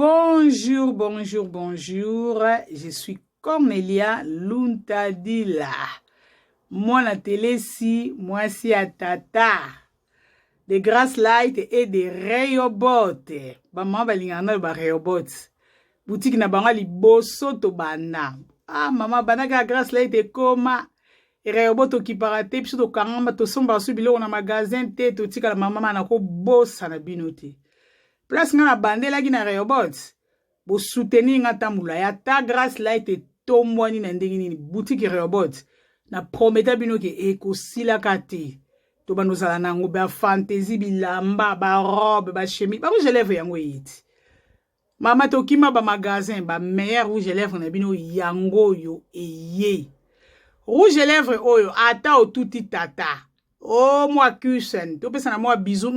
Bonjour, bonjour, bonjour. Je suis Cornelia Luntadila. Mwana Telesi, mwasi ya tata. De Grace Light et de Rehoboth. Ba mama balingaka na ba Rehoboth. Boutique na bango liboso tobanda. Ah mama, bandaka Grace Light ekoma. Rehoboth okipaka te, biso tokangama, tosombaka so biloko na magasin te, totikala mama na kobosana bino te. Place nga na bandelaki na Rehoboth, bosoutenir nga tambola ya ta Grace Light etombwani na ndenge nini. Boutique Rehoboth na prometa bino ke ekosilaka te. Tobanda ozala na yango bafantaisie, bilamba, barobe, bachemise, barouge à lèvre, yango eyiti. Mama, tokima bamagasin, bameilleur rouge à lèvre na bino yango oyo eye. Rouge à lèvre oyo, ata otuti tata o mwa kusen, topesa na mwa bisou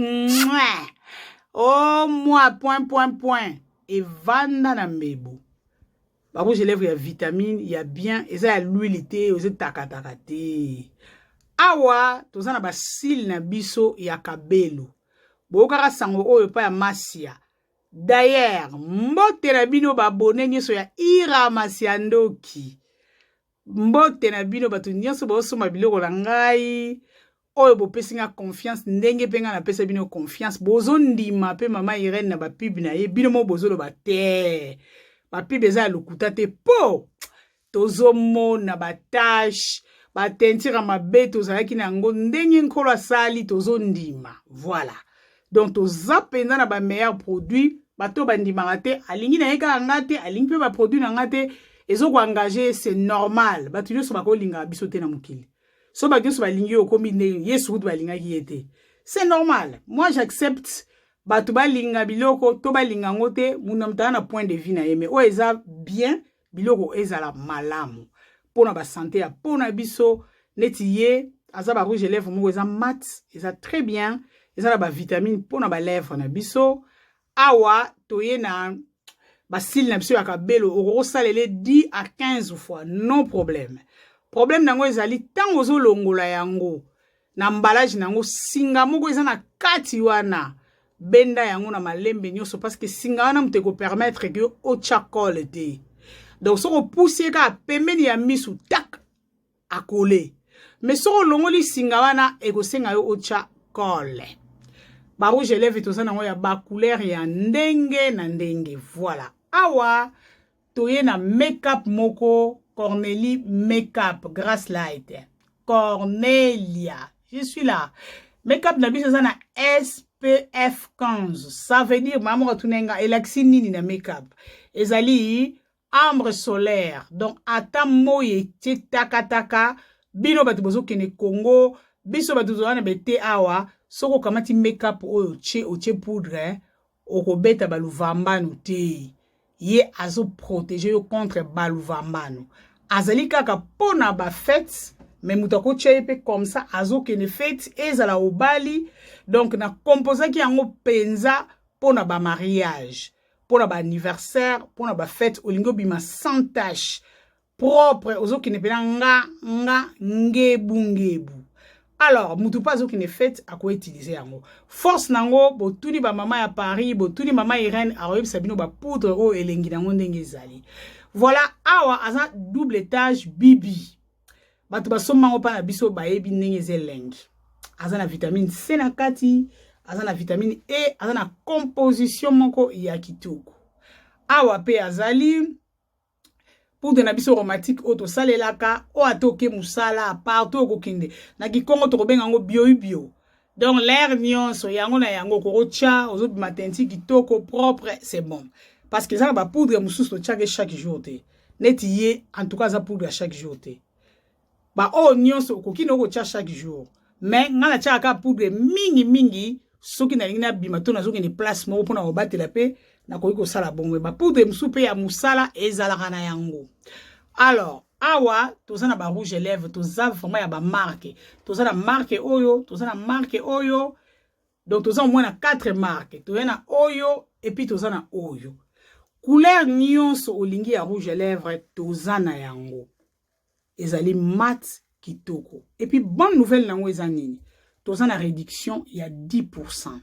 o mwa point point point, evanda na mbebo. Barouge à lèvre ya vitamine ya bien, eza ya l'huile te, eza takataka te. Awa toza na bacils na biso ya kabelo. Boyokaka sango oyo epai ya Masia. D'ailleurs, mbote na bino babone nyonso ya Ira Masia Ndoki, mbote na bino bato nyonso bosomba biloko na ngai oyo bopesi nga confiance, ndenge mpe ngai napesa bino confiance. Bozondima mpe mama Irene na bapub na ye, bino mo bozoloba te bapub eza ya lokuta te, mpo tozomona batache, bateinture ya mabe tozalaki na yango, ndenge Nkolo asali tozondima. Voilà, donc toza mpenza na bameilleur produit. Bato bandimaka te, alingi na ye kaka nga te, alingi mpe baproduit na nga te, ezokoengage, c'est normal. Bato nyonso bakolingaka biso te na mokili. So bato nyonso balingi yo, okomi ndenge Yesu kutu balingaki ye te. C'est normal, moi j'accepte. Bato balinga biloko to balinga yango te, mundu moto aza na point de vue na ye. Mais oyo eza bien, biloko ezala malamu mpona basanté ya mpona biso. Neti ye aza barouge à lèvre moko eza mat, eza très bien, eza na bavitamine mpona balèvre na biso. Awa toye na bacils na biso ya kabelo, okokosalela 10 à 15 fois, non problème. Problème nango ezali ntango ozolongola yango na emballage nango, singa moko eza na kati wana, benda yango na malembe nyonso, parce que singa wana moto ekopermettre ke otya colle te. Donc soki opusi ye kaka pembeni ya misu, tak, akole. Mais soki olongoli singa wana, ekosenga yo otya colle. Barouge à lèvre toza nango ya bacouleur ya ndenge na ndenge. Voilà, awa toye na makeup moko, Cornélie Makeup Grace Light. Cornelia, je suis là. Makeup na biso eza na SPF 15. Ça veut dire, mama moko atuna nga elakisi nini na makeup, ezali ambre solaire. Donc ata moi etie takataka, bino bato bozokende Congo, biso bato toza na bete awa, soki okamati makeup oyo, otie poudre, okobeta baluvambano te. Ye azoprotege yo contre baluvambano. Azali kaka mpo na bafete, mais moto akotia ye mpe comme ça azokende fete, ezala obali. Donc na composaki yango mpenza mpo na bamariage, mpo na baanniversaire, mpo na bafete. Olingi obima sans tache, propre, ozokende mpena nga nga ngebu ngebu. Alors mutu mpe azokende fete akoutilize yango. Force nango, botuni bamama ya Paris, botuni mama Irene, akoyebisa bino bapoudre oyo elengi nango ndenge ezali. Voilà, awa aza double étage bibi. Bato basomba yango mpa na biso bayebi ndenge eza elengi. Aza na vitamine C na kati, aza na vitamine E, aza na composition moko ya kitoko. Awa mpe azali poudre na biso aromatique oyo tosalelaka, oyo ata oke mosala, partout okokende, na kikongo tokobenga yango bioibio. Donc l'air nyonso yango na yango okokotya, ozobima teinture kitoko, propre, c'est bon. Parce que eza na bapoudre mosusu totyaka chaque jour te. Neti ye, en tout cas, aza poudre ya chaque jour te. Baoyo nyonso okoki na okotya chaque jour, mais ngai natiaka kaka poudre mingimingi soki nalingi nabima to nazokende place moko mpona kobatela. Mpe nakoki kosala bongo. Bapoudre mosusu mpe ya mosala ezalaka na yango. Alors awa toza na barouge à lèvre, toza vraiment ya bamarque. Toza na marque oyo, toza na marque oyo, donc toza au moins na 4 marque. Toza na oyo, et puis toza na oyo. Couleur nyonso olingi ya rouge à lèvre, toza na yango. Ezali mat, kitoko. Et puis bonne nouvelle nango eza nini? Toza na réduction ya 10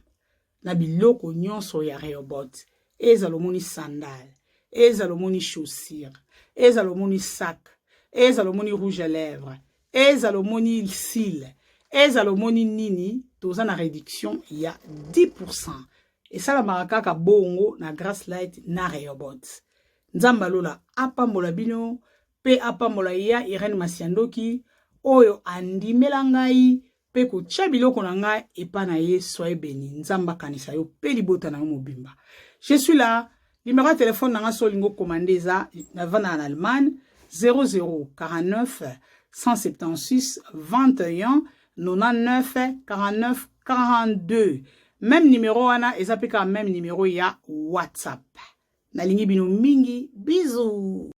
na biloko nyonso ya Rehoboth. Ezala omoni sandale, ezala omoni chaussure, ezala omoni sac, ezala omoni rouge à lèvres, ezala omoni cils, ezala omoni nini, toza na réduction ya 10%. Esalamaka kaka bongo na Grace Light na Rehoboth. Nzambe alola apambola bino mpe apambola ya Irene Masiandoki oyo andimela ngai mpe kotia biloko na ngai epa na ye. Soyez béni. Nzambe akanisa yo mpe libota na yo mobimba. Je suis là. Numéro ya telefone na nga, so olingi okomande, eza, navandaka na Allemagne, 0049 176 21 99 49 42. Même numéro wana eza mpe kaka même numéro ya WhatsApp. Nalingi bino mingi. Bisous.